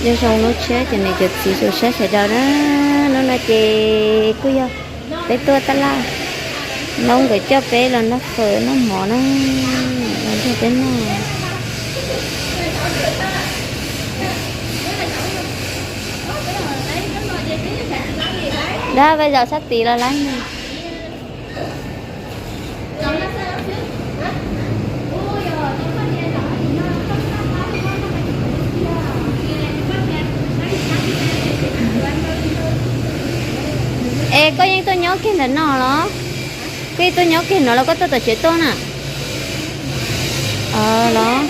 Nyob zoo hnub tshiab ces niam cov txiv tsoom saib sawv daws na, hnub no ces kuj yog peb tuaj tab laj, Noob nkawd coj peb los noj fawm noj mov na, los nrog peb noj. Dab, peb zaum sab tid los laib no. Es koj yeej tuaj nyob kiag ntawm no los? Koj yeej tuaj nyob kiag no los koj tuaj tom tsev tuaj na? Los.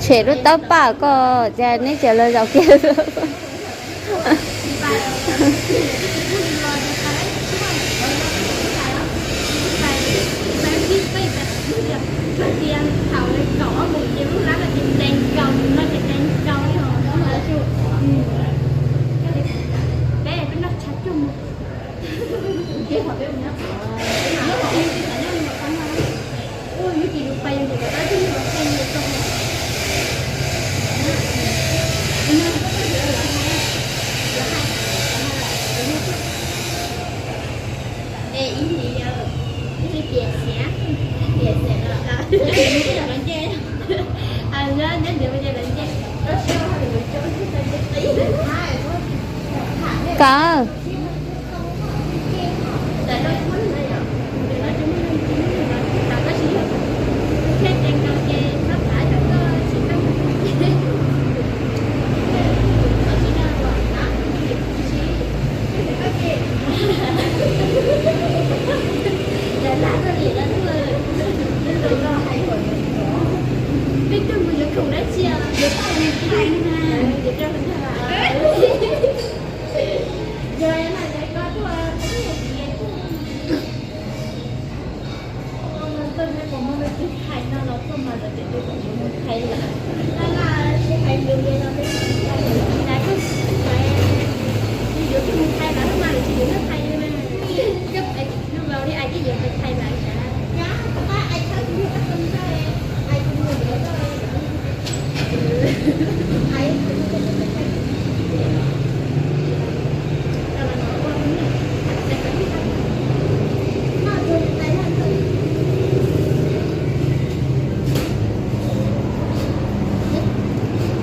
Tshem lub tawb paj koj, cas neb tseem los zaum kiag. Kaw.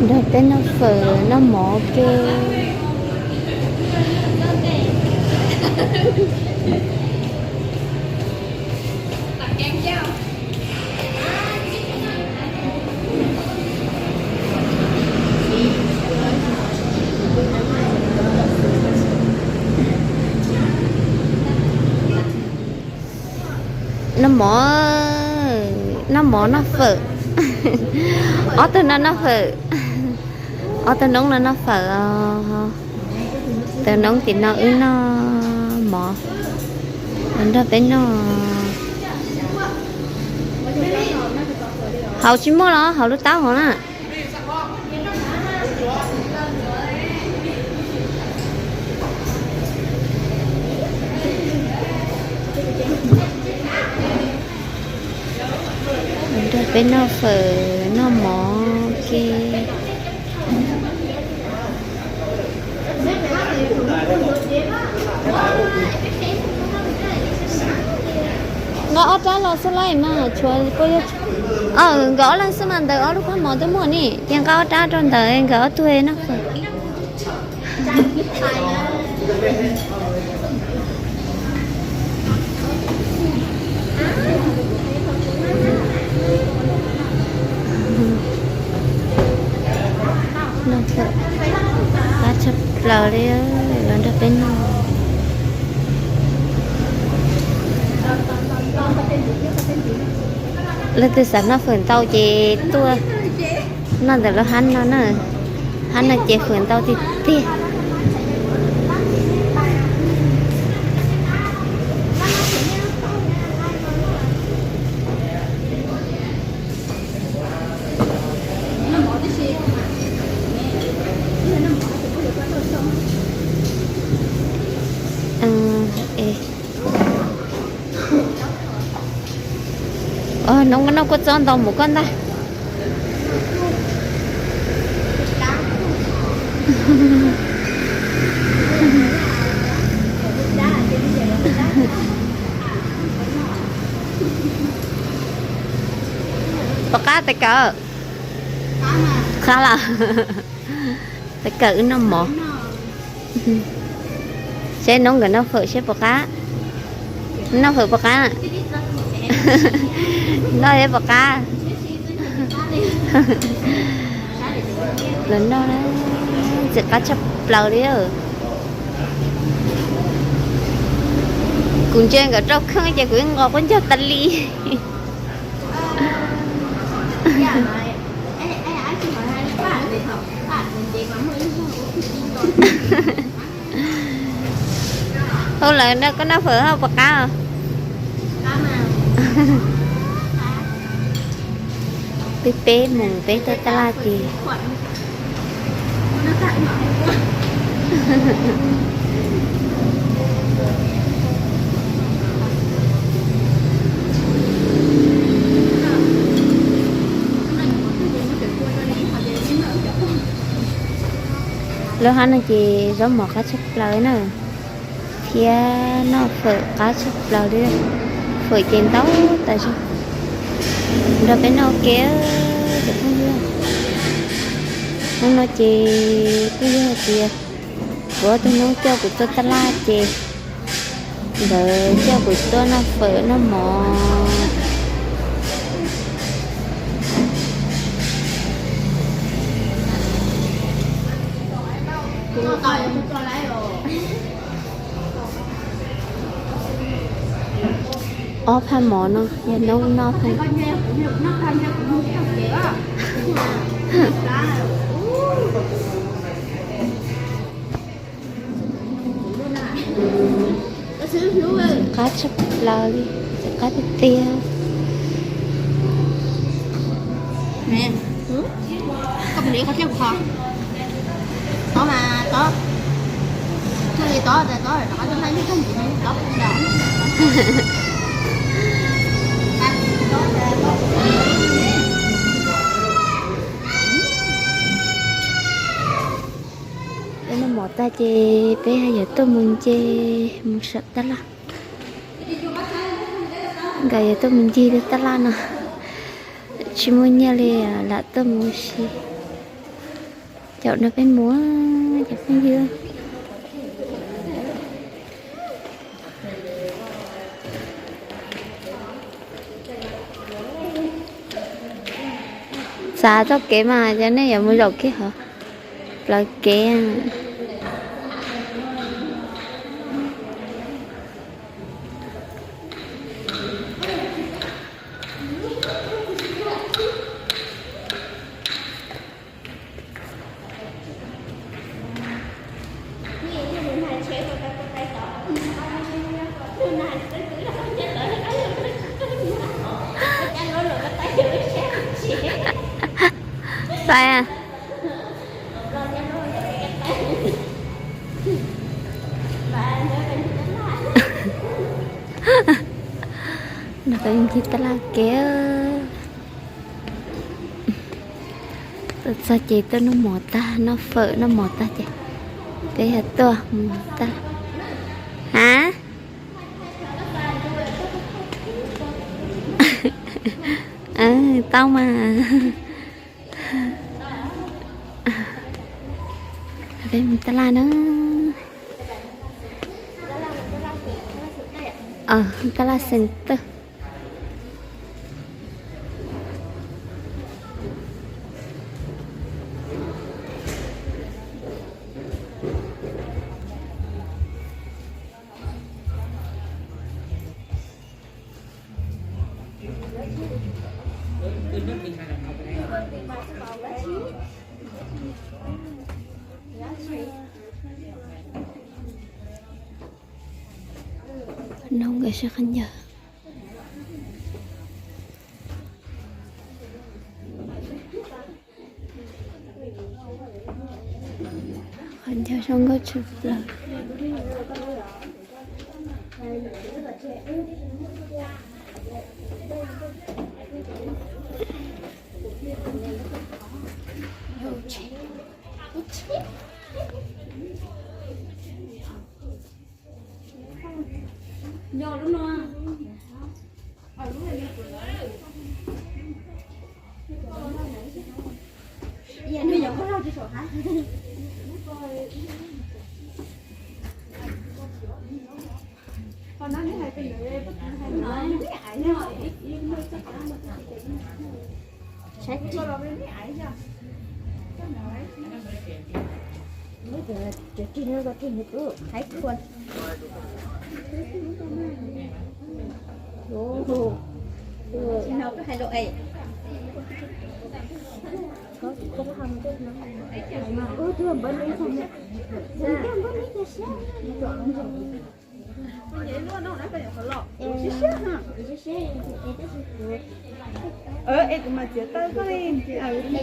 Nrog peb noj fawm noj mov ke. Noj mov, noj mov noj fawm. Ob tug no noj fawm, ob tug noob no noj fawm os. Tus noob tim no wb noj mov, los nrog peb noj. Hauv tsis muaj los hauv lub taub hauv na. Nrog peb noj fawm noj mov ke. Nqa ob rab los xwb lauj mas tshuav puas yog. Nkawd ob leeg xwb mas ntawd ob lub kab mov twb muaj ne, ces nqa ob rab rau ntawd nkawd ob tug noj fawm. Noj fawm qab tshaj plaws li, los nrog peb noj. Leej twg xav noj fawm ntau ces tuaj noj ntawm lub hab no na. Hab no ces fawm ntau tiag tiag. Nov koj noj kua txob ntau mus koj ntag. Pom qab tes kawm. Qab lawm. Tes kawm wb noj mov. Seb Noob nkawd noj fawm seb puas qab. Noj fawm puas qab? Noj seb puas qab. Los noj na, ntxim qab tshaj plaws li. Kuv ntsia nkawd rau kheej ces kuv yeej nqos quab ncaug tas li. Hu lawv no koj noj fawm hauj puas qab os? Peb peb mus peb tuaj tab laj ces lub hab no ces zaub mov qab tshaj plaws na, thiab noj fawm qab tshaj plaws li. Fawm ces ntau tas zog, nrog peb noj ua ke cov phooj ywg. Hnub no ces kuj yog hais tias kuv ob tug noob coj kuv tuaj taj laj ces nkawd coj kuv tuaj noj fawm noj mov. Ob phaj mov no yog noob noj. Qab tshaj plaws li, qab tiag tiag. Peb noj mov tag ces peb yuav tuaj mus nce, mus saum taj laj. Nkawd yuav tuaj mus ncig lub taj laj no, tsis muaj nyiaj li lam tuaj mus ua si. Caum nrog peb mus cov phooj ywg. Xav txoj kev mas cov nej yuav mus zaum kiag hov plawv kev. Xav nrog peb ncig taj laj kev. Tuaj txog ces tuaj noj mov tag, noj fawm noj mov tag ces peb yog tuaj mus tag. Ha, tau mas. Peb mus taj laj na. Taj laj xeem tawj. Noob nkawd sab qab ncauj. Qhov ncauj zoo nkauj tshaj plaws. Es kuv mam txiav taw koj li.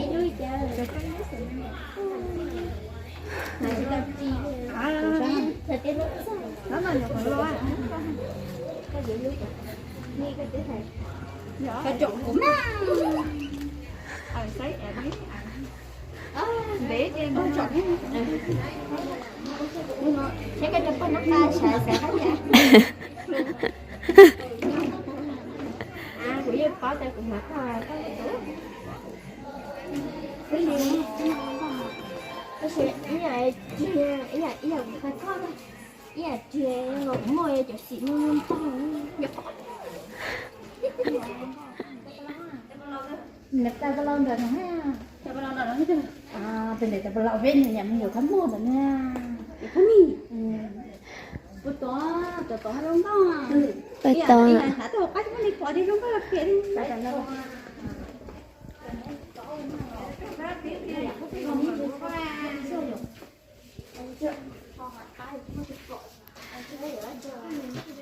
Nws tawg pab laub ntawm no, pem ntawm cov pab laub peb nws nyam me nyuam qab muag ntawm no. Pab tod,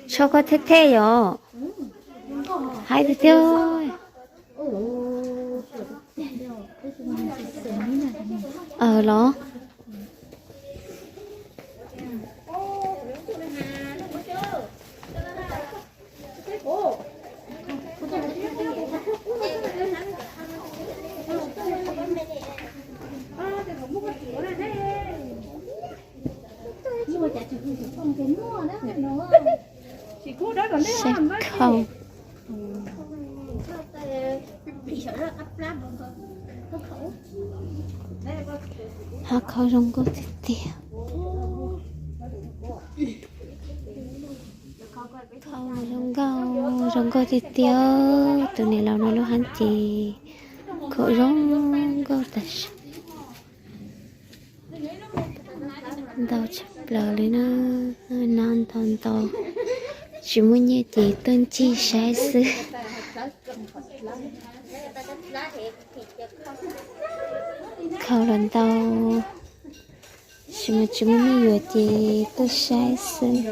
tsho koj thiab thiab yom, haib tiag tiag. Los sab khau, hav khau zoo nkauj tiag tiag. Khau zoo nkauj, zoo nkauj tiag tiag. Tus niam laus no lub hab ces khau zoo nkauj tas zog. Ntau tshaj plaws li na, no ntau ntau. Tsis muaj nyiaj ces tuaj ncig saib xwb. Khau los ntau, tsis muaj, tsis muaj nyiaj yuav ces tuaj saib xwb.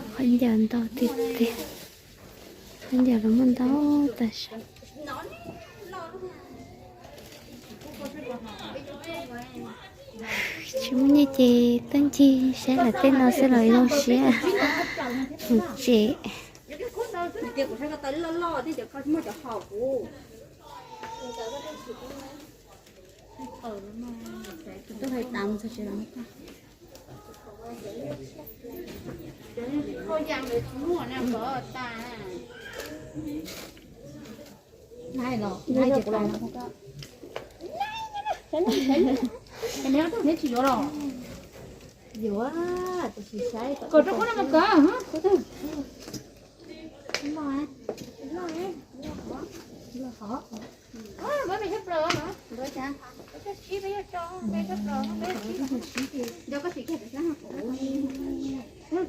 Khaub ncaws ntau tiag tiag, khaub ncaws los muaj ntau tas zog. Tsis muaj nyiaj ces tuaj ncig saib lawv tej no xwb los zoo siab mus tsev. Neb tsis yuav los? Yuav, tab sis saib kom rau qhov no mas kawg.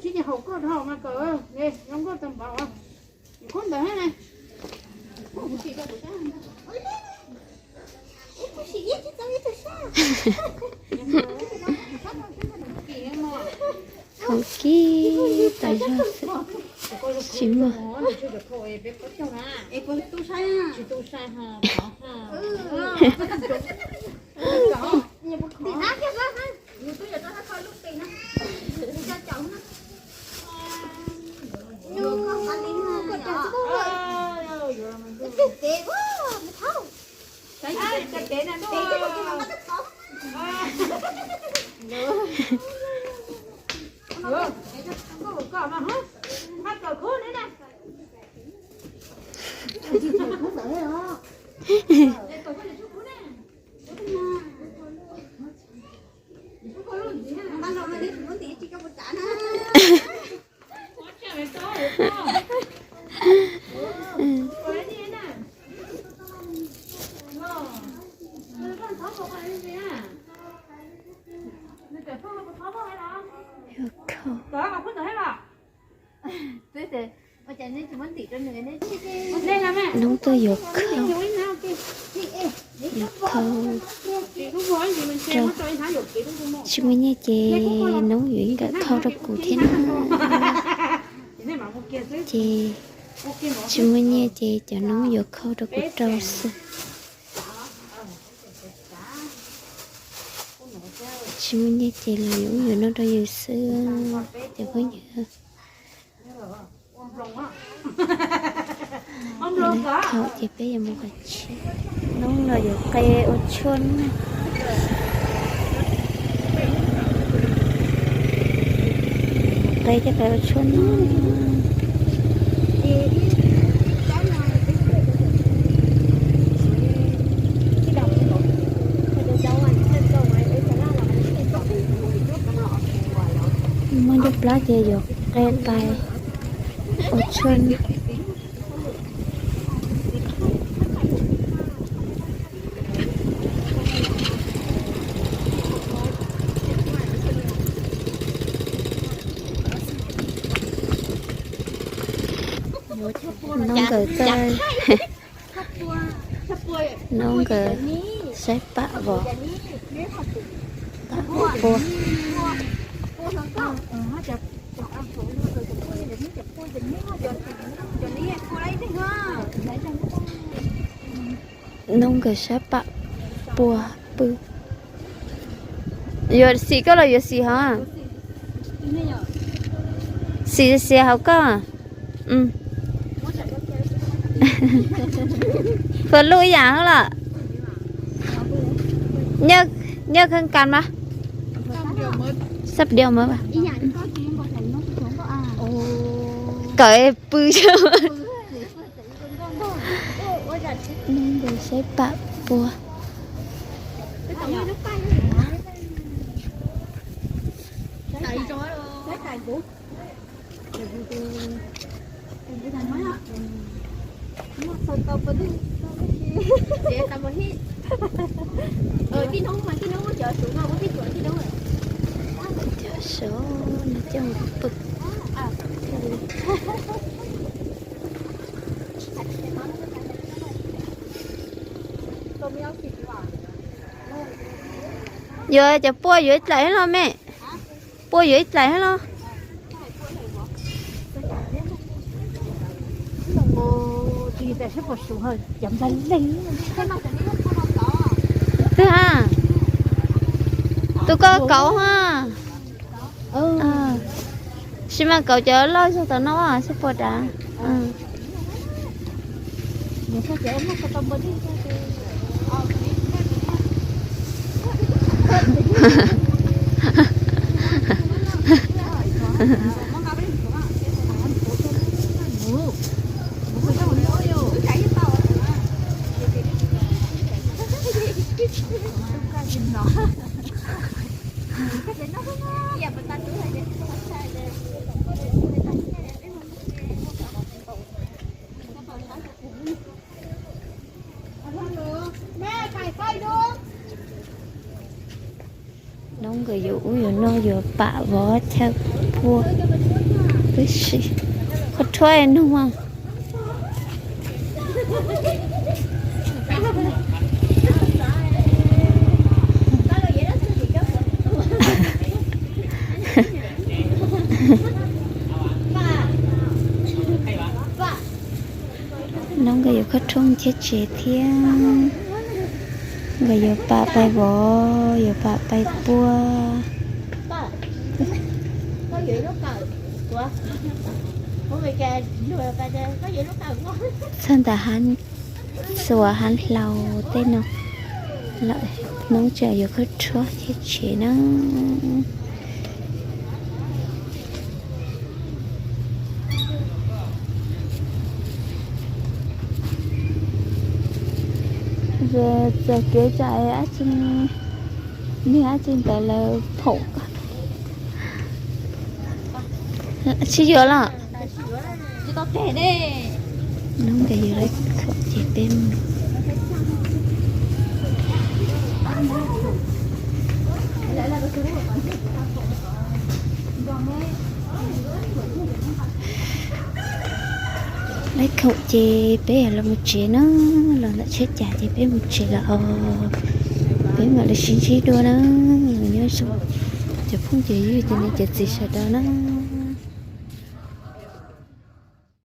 Sib ces haum koj dhau mas kawg, zoo nkauj tag npaum. Khub ntawd na. Haum kib tas zog xwb, tsis muaj. Noob tuaj yuav khau, yuav khau rau. Tsis muaj nyiaj ces noob yuav ib nkawm khau rau kuv thiab na. Ces tsis muaj nyiaj ces cov noob yuav khau rau kuv rau xwb. Tsis muaj nyiaj ces los yuav ub yuav no rau yus xwb cov phooj ywg. Thaum ces peb yuav mus qhov tshiab. Noob los yuav qe ua tshuaj na. Qe coj peb ua tshuaj na. Muaj ib plab ces yuav qe pais ua tshuaj. Noob nkawd, noob nkawd saib pam vov, pam pua. Noob nkawd saib pam pua pw. Yuav xim koj los yuav xim hov? Xim xiav hauv koj. Phua luj ib yam hab los. Nyiaj kheej kas mas. Sab diaus mas. Kawm pw. Noob nkawd saib pam pua. Cov saud no coj mus pw. Yuav cov pua yuav ib dlaim los me. Pua yuav ib dlaim los. Twg ha? Tus koj kauv ha. Sis mas kauv cov loj zog tom no seb puas dav. Noob nkawd yuav ub yuav no yuav pam vov chaw pua. Wb si qhov rhuav nug. Noob nkawd yuav khawb rhuab thiab tsev thiab. Nkawd yuav pam pais vov, yuav pam pais pua. Txog ntawm hab xuas hab hlau tej no lawm, noob tseem yuav khawb rhuab thiab tsev na. Txawm kev tsam dab tsi, niag dab tsi ntawd lawv phaum koj. Tsis yuav los? Hnub ntawd yog lawv khaum ces peb mus. Lawv khaum ces peb los mus tsev na, los ntawm tsheb cas ces peb mus tsev lawm os. Peb mam li sib ntsib dua na. Nyob zoo cov phooj cov ywg, cov niam cov txiv sawv daws na.